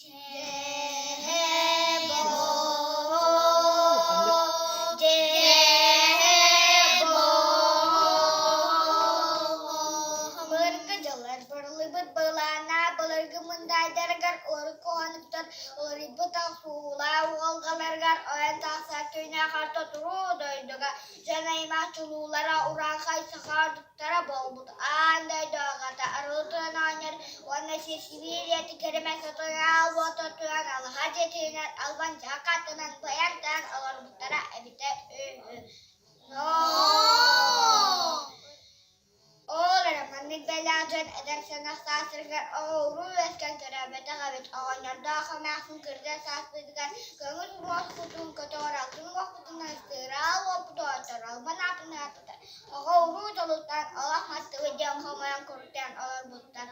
Былыргы дьыллар бырыллыбыт былаана былыргы мындайдарыгар урукку уларыйбыт охсуулаах уолгаларыгар ойон тахсар түүнээх орто туруу дойдуга дьон аймах чулуулара урааҥхай саха ордуктара буолбут аан дойду аҕата арылы туран оонньор уонна сир Сибиирийэтин кэрэмэс отураал уота туран алаһа дьиэтинэн албан дьаакатынан быйантаан олорбуттара эбитэ үһү. Ол эрэ маннык бэлээх дьон эдэр сэнэх саастарыгар оҕо-уруу үөскээн төрөөбөтөх эбит. Оҕонньордоох эмээхсин кырдьар сааспытыгар көҥүл муоспутун көтөҕөр алтын уҥуохпутунан ыстыыраал уоппуту оттор албан ааппытын ааттатар оҕо-уруу дьолуттан олох мастыбыт диэн хомойон курутуйан олорбуттар.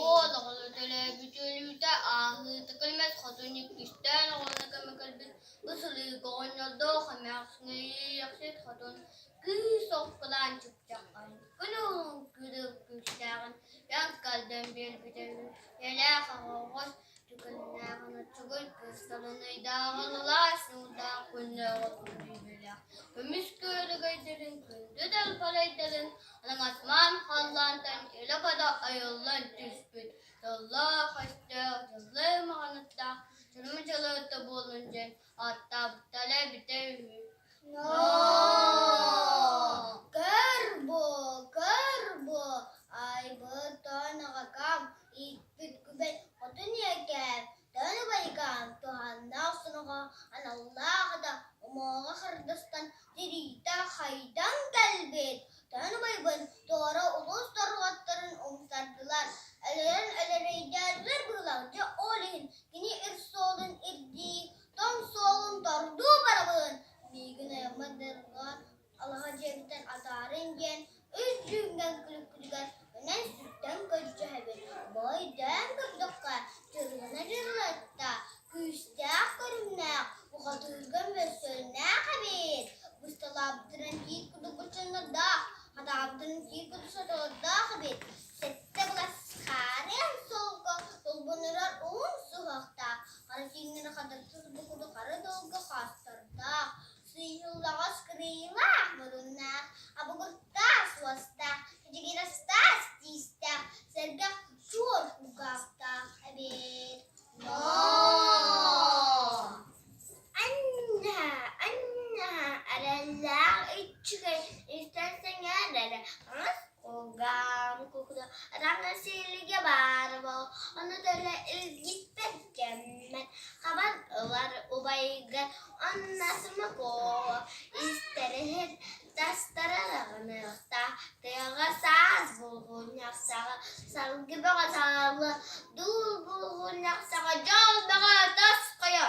Уол оҕону төлөөбүт өлүүтэ ааһыыта кэлмэт хотун иккистээн оҕону көмө кэлбит бу сылыыга оҕонньордоох эмээхсин иэйиэхсит хотун кыыс охкулаан чыпчаххайын күн уһун кырык күүстээҕин дьаҥкалдан биэрбитэ үһү ийэлээх аҕа Түгэннээҕин оччугуй кыыстарын ыйдааҕын ылаас ньуурдаах күннээҕи күндүйбэлээх көмүс күөрэгөйдөрүн күндү далбарайдарын араҥасмаан халлаантан илэ-бада айыллан түспүт тыллаах-өстөөх дьыллыы маҕаныттаах чырымы дьалыата буолун диэн ааттаабыттара эбитэ үһү. Көр бу, көр бу, айбыт тоон аҕакам, ииппит күбэй хотун ийэкээм, тоон убайыкаам туһааннаах сунаҕа аналлаах ата умуоҕа хардастан тириитэ хайдан кэлбит. Тоон убайбын туора улуус торҕотторун умсардылар, өлөрөн өлөрөйдөөтүлэр быһыылаах, дьэ ол иһин кини ир суолун ирдии Тоҥ суолун тордуу барабын, миигин айаммат дырга алаһа дьиэбиттэн атаарыҥ диэн үс дьүүҥҥэн күлүкпүтүгэр үнэн-сүктэн көрдьөһөбүн. Бу өйдөөн көрдөххө, дьырылана дьырылатта, күүстээх көрүҥнээх, бухатыырга мөссүөннээх эбит. Бысталаабытынан тиит курдук быччыннардаах, хатаабытынан тиит курдук сотолордоох эбит. Сэттэ былас хаарыан суолга толбонурар уһун суһуохтаах, хара сиҥнэри хатырсыз бу курдук хара дылгы хаастардаах, сыыйыллаҕас кырыылаах муруннаах, абыгыртаас уостаах, кэдьигирэстаас тиистээх, сэргэх чуор кулгаахтаах эбит. Анна, Анна, эрэллээх иччигэй истэн сэҥээр эрэ, хаҥас Кулгаам кукула араҥа сиэлигэ баар буол, ону төлө илгиспэт кэммэр хабан ылар убайгар онно Смокова истэриһит тастара даҕаныахтаах тыаҕа саас булгунньах саҕа салгы бөҕө саалла дуул булгунньах саҕа дьол бөҕө тосхойо.